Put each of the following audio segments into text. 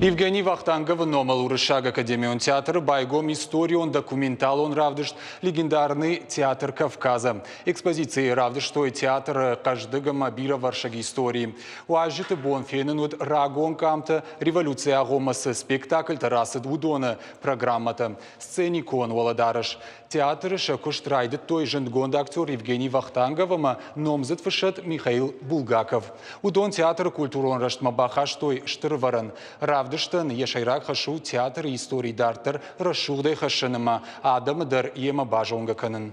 Евгений Вахтанговы номыл Уырыссаг академион театры байгом историон-документалон равдыст «Легендарный театр Кавказа». Экспозицийы равдыстой театры хъӕздыг ӕмӕ бирӕвӕрсыг истори. Уазджыты бон фенын уыд рагон къамты, революцийы агъоммӕ цы спектакльтӕ рацыд, уыдоны программӕтӕ, сценикон уӕлӕдарӕс. Театры сӕ куыст райдыдтой зындгонд актер Евгений Вахтангов ӕмӕ номдзыд фыссӕг Михаил Булгаков. Уыдон театры культурон рӕзтмӕ бахастой стыр ӕвӕрӕн. Равдыстӕн йӕ сӕйраг хӕс у театры истори дарддӕр рӕсугъдӕй хӕссын ӕмӕ адӕмы дӕр йемӕ базонгӕ кӕнын.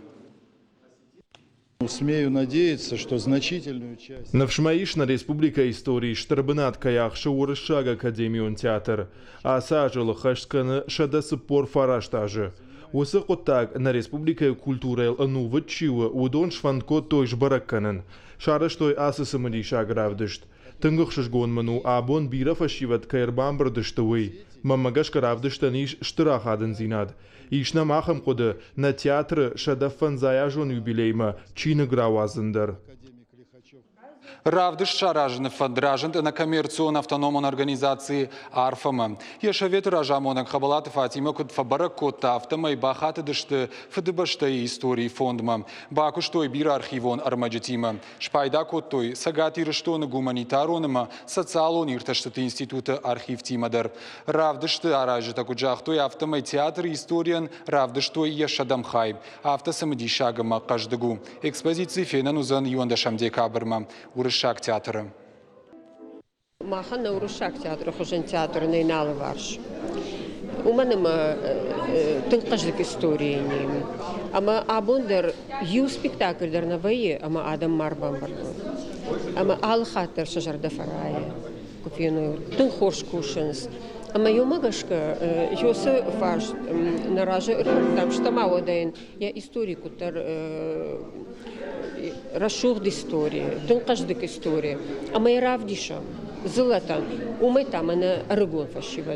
Смею надеяться, что значительную часть... Ныфс мӕ ис, нӕ республикӕйы историйы стыр бынат кӕй ахсы Уырыссаг академион театр. Ацы аз ыл ӕххӕст кӕны 149 азы. Уыцы хъуыддаг нӕ республикӕйы культурӕйыл ӕнувыд чи у, уыдон сфӕнд кодтой сбӕрӕг кӕнын. Сарӕзтой ацы цымыдисаг равдыст. Тынг ӕхсызгон мын у, абон бирӕ фӕсивӕд кӕй ӕрбамбырд сты, уый. Мӕнмӕ гӕсгӕ равдыстӕн ис стыр ахадындзинад. Ис нӕм ахӕм хъуыды, нӕ театры 150-азон юбилеймӕ чиныг рауадзын дӕр. Равдыст саразыны фӕнд разынд ӕнӕкоммерцион автономон организаци «Арфӕ-мӕ». Йӕ советы разамонӕг Хӕбӕлаты Фатимӕ куыд фӕбӕрӕг кодта, афтӕмӕй бахатыдысты Фыдыбӕстӕйы историйы фондмӕ. Бакуыстой бирӕ архивон ӕрмӕджытимӕ. Спайда кодтой Цӕгат Ирыстоны гуманитарон ӕмӕ социалон иртӕстыты институты архивтимӕ дӕр. Равдысты аразджытӕ куыд загътой, афтӕмӕй театры историйӕн равдыстой йӕ сӕдӕм хай. Афтӕ цымыдисаг ӕмӕ хъӕздыг у. Экспозици фенӕн уыдзӕн 11 декабрмӕ Уырыссаг театры. Махӕн нӕ уырыссаг театры хуызӕн театр нӕй нӕ алыварс. Уымӕн ӕмӕ тынг хъӕздыг историйы нӕм. Ӕмӕ абон дӕр иу спектакль дӕр нӕ вӕййы, ӕмӕ адӕм ма ӕрбамбырд уой. Ӕмӕ алы хатт дӕр сӕ зӕрдӕ фӕрайы, куы феной, тынг хорз кусынц. Ӕмӕ уымӕ гӕсгӕ Йосы фарст нӕ разы ӕрӕвӕрдтам, стӕм ауӕдӕн йӕ истори куыддӕр рӕсугъд истори, тынг хъӕздыг истори, ӕмӕ йӕ равдисӕм дзыллӕтӕн, уымӕй та мӕнӕ ӕрыгон фӕсивӕд.